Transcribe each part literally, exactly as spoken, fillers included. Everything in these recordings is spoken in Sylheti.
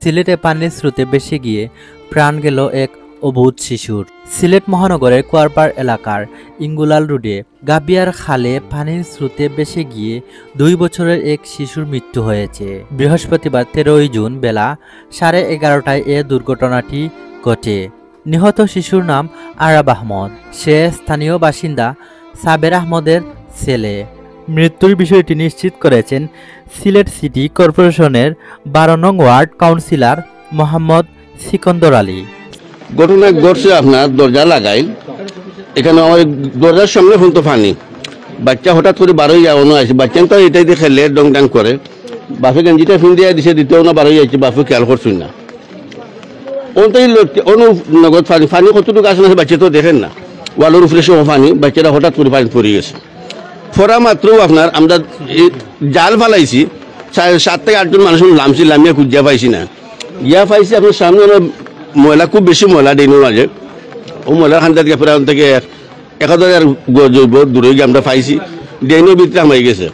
সিলেটে পানির স্রোতে ভেসে গিয়ে প্রাণ গেল এক অবুঝ শিশুর। সিলেট মহানগরের কুয়ারপাড় এলাকার ইঙ্গুলাল রোডে গাবিয়ার খালে পানির স্রোতে ভেসে গিয়ে দুই বছরের এক শিশুর মৃত্যু হয়েছে। বৃহস্পতিবার তেরোই জুন বেলা সাড়ে এগারোটায় এ দুর্ঘটনাটি ঘটে। নিহত শিশুর নাম আরাব আহমদ। সে স্থানীয় বাসিন্দা সাবের আহমদের ছেলে। মৃত্যুর বিষয়টি নিশ্চিত করেছেন সিলেট সিটি কর্পোরেশনের বারো নং ওয়ার্ড কাউন্সিলর মোহাম্মদ সিকন্দর আলী। ঘটনা ঘটছে আপনার দরজা লাগাইল, এখানে আমার দরজার সামনে ফোন তো পানি, বাচ্চা হঠাৎ করে বারোই যাওয়ানো আছে, বাচ্চা তো এটাই দিয়ে খেলে ডং ডাং করে, বাপে গেঞ্জিটা ফিন দিয়ে দিছে, দ্বিতীয় না বারোই যাচ্ছে, বাপে খেয়াল করছুন না। অন্তই লোক অনু নগদ পানি, পানি কতটুকু আছে না বাচ্চা তো দেখেন না, ওয়ালের উপরে সহ পানি, বাচ্চাটা হঠাৎ করে পানি পড়ে গেছে। ফোরা মাত্র আপনার আমরা এই জাল ফালাইছি, সাড়ে সাত থেকে আটজন মানুষ লামছি, লামিয়া খুঁজিয়া পাইছি না। গিয়া পাইছি আপনার সামনে অনেক ময়লা, খুব বেশি ময়লা ড্রেনের মাঝে। ও ময়লার খান্দাত গিয়া প্রায় থেকে এক হাজার গজ অইব দূরে গিয়া আমরা পাইছি, ড্রেনের ভিতরে হামাই গেছে।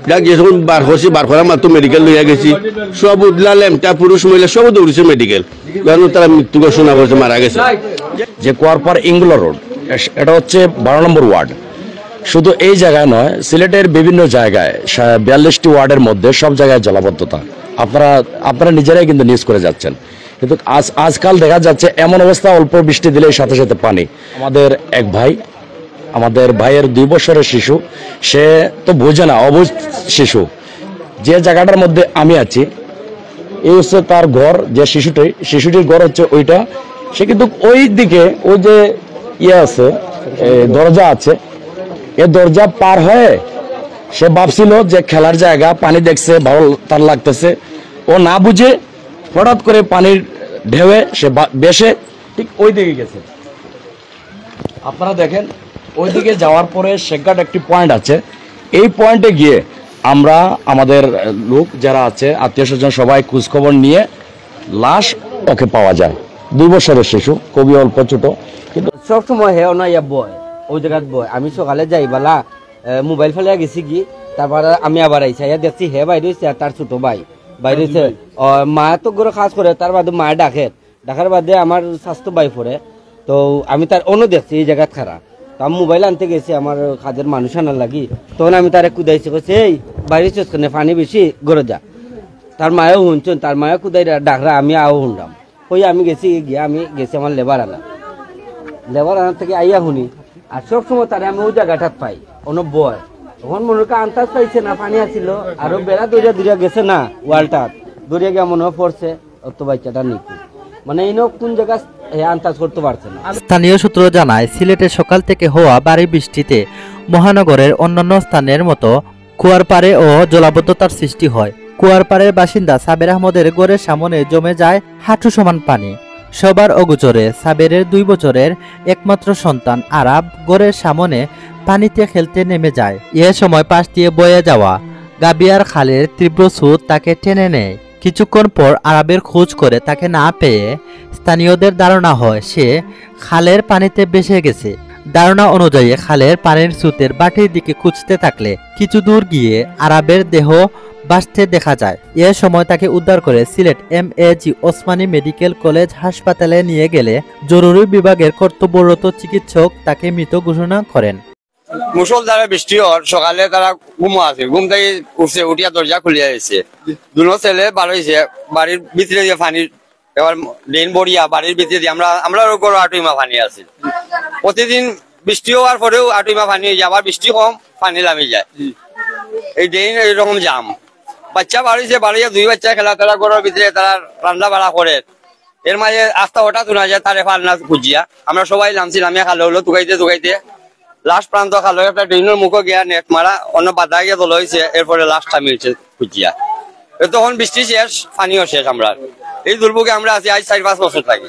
যাক, যে সময় বার করছি, বার করা মাত্র মেডিকেল লইয়া গেছি, সব উদলা লেমটা পুরুষ মহিলা সব দৌড়ছে মেডিকেল, কারণ তারা মৃত্যু ঘোষণা করেছে, মারা গেছে। যে কুয়ারপাড় ইংগুলা রোড, এস- এটা হচ্ছে বারো নম্বর ওয়ার্ড। শুধু এই জায়গায় নয়, সিলেটের বিভিন্ন জায়গায় সা- বিয়াল্লিশটি ওয়ার্ডের মধ্যে সব জায়গায় জলাবদ্ধতা। আপনারা আপনারা নিজেরাই কিন্তু নিউজ করে যাচ্ছেন, কিন্তু আজ আজকাল দেখা যাচ্ছে এমন অবস্থা, অল্প বৃষ্টি দিলেই সাথে সাথে পানি। আমাদের এক ভাই, আমাদের ভাইয়ের দুই বছরের শিশু, সে তো বোঝে না, অবুঝ শিশু। যে জায়গাটার মধ্যে আমি আছি, এই হচ্ছে তার ঘর, যে শিশুটি, শিশুটির ঘর হচ্ছে ওইটা। সে কিন্তু ওই দিকে, ওই যে ইয়ে আছে, এ, দরজা আছে, এ দরজা পার হয়ে সে ভাবছিল যে খেলার জায়গা, পানি দেখছে, ভালো তার লাগতেছে। ও না বুঝে হঠাৎ করে পানির ঢেউয়ে সে বা- ভেসে ঠিক ওই দিকে গেছে। আপনারা দেখেন, ওইদিকে যাওয়ার পরে শেখঘাট একটি পয়েন্ট আছে, এই পয়েন্টে গিয়ে আমরা আমাদের লোক যারা আছে, আত্মীয় স্বজন, সবাই খোঁজখবর নিয়ে লাশ ওকে পাওয়া যায়। দুই বছরের শিশু, খুবই অল্প, ছোট, কিন্তু সব সময় হে অনাইয়া বয়, ওই জায়গাত বয়। আমি সকালে যাই বালা, এ, মোবাইল ফেলে গেছি কি, তারপরে আমি আবার আইসি, আইয়া দেখছি হে বাইরে হইছে আর তার ছোট ভাই বাইরে হইছে। ও, মা তো ঘরে কাজ করে, তার বাদে মা ডাকে, ডাকার বাদে আমার স্বাস্থ্য ভাই পড়ে, তো আমি তার অন্য দেখছি এই জায়গাত খাড়া। তো আমি মোবাইল আনতে গেছি আমার কাজের মানুষ আনার লাগি, তখন আমি তারে কুদাইছি, কইছে, "এই বাইরে হইছে কেনে, পানি বেশি, ঘরে যা।" তার মায়ও শুনছেন, তার মায়ও কুদাই ডাকরা, আমি আও শুনলাম। ওই আমি গেছি, গিয়া আমি গেছি আমার লেবার আনা, লেবার আনা থেকে আইয়া শুনি। আর সব সময় তারে আমি ওই জায়গাটাত পাই, অনো বয়। তখন মনে হয় আন্দাজ পাইছে না, পানি আছিল, আরো বেড়া দৌড়িয়া দৌড়িয়া গেছে না ওয়ালটাত, দৌড়িয়া গিয়া মনে হয় পড়ছে, অত বাচ্চাটা নিখোঁজ। মানে ইনো কোন জায়গা হে আন্দাজ করতে পারছে না। স্থানীয় সূত্র জানায়, সিলেটে সকাল থেকে হওয়া ভারী বৃষ্টিতে মহানগরের অন্যান্য স্থানের মতো কুয়ারপাড়েও জলাবদ্ধতার সৃষ্টি হয়। কুয়ারপাড়ের বাসিন্দা সাবের আহমদের ঘরের সামনে জমে যায় হাঁটু সমান পানি। সবার অগোচরে সাবেরের দুই বছরের একমাত্র সন্তান আরাব ঘরের সামনে পানিতে খেলতে নেমে যায়। এ সময় পাশ দিয়ে বয়ে যাওয়া গাবিয়ার খালের তীব্র স্রোত তাকে টেনে নেয়। কিছুক্ষণ পর আরাবের খোঁজ করে তাকে না পেয়ে স্থানীয়দের ধারণা হয় সে খালের পানিতে ভেসে গেছে। ধারণা অনুযায়ী খালের পানির স্রোতের বাটির দিকে খুঁজতে থাকলে কিছু দূর গিয়ে আরাবের দেহ ভাসতে দেখা যায়। এ সময় তাকে উদ্ধার করে সিলেট এমএজি ওসমানী মেডিকেল কলেজ হাসপাতালে নিয়ে গেলে জরুরি বিভাগের কর্তব্যরত চিকিৎসক তাকে মৃত ঘোষণা করেন। মুষলধারে বৃষ্টি হওয়ার সকালে তারা ঘুমো আছে, ঘুম থেকে উঠছে, উঠিয়া দরজা খুলিয়া দিছে। দুনো ছেলে বার হইছে, বাড়ির ভিতরে দিয়ে পানি, এবার ড্রেন বড়িয়া বাড়ির ভিতরে দিয়ে আমরা আমরা ঘরো আটুইমা পানি আছে। প্রতিদিন বৃষ্টি হওয়ার পরেও আটুইমা পানি হয়ে যায়, আবার বৃষ্টি কম, পানি লামি যায়। এই ড্রেন এইরকম জাম। বাচ্চা বার হইছে, বার হইয়া দুই বাচ্চা খেলা তেলা ঘরর ভিতরে তারা রান্না বাড়া করে। এর মাঝে আস্তা হঠাৎ শোনা যায় তারে পার না খুঁজিয়া। আমরা সবাই লামছি, লামিয়া খালো হলো তুকাইতে তুকাইতে লাস্ট প্রান্ত খালো একটা ড্রেনের মুখো গিয়া নেট মারা, অন্য বাধা গিয়া দল হয়েছে, এরপরে লাস্টটা মিলছে খুঁজিয়া। এ তখন বৃষ্টি শেষ, পানিও শেষ। আমরা এই দুর্ভোগে আমরা আছি আজ চার পাঁচ বছর থাকি।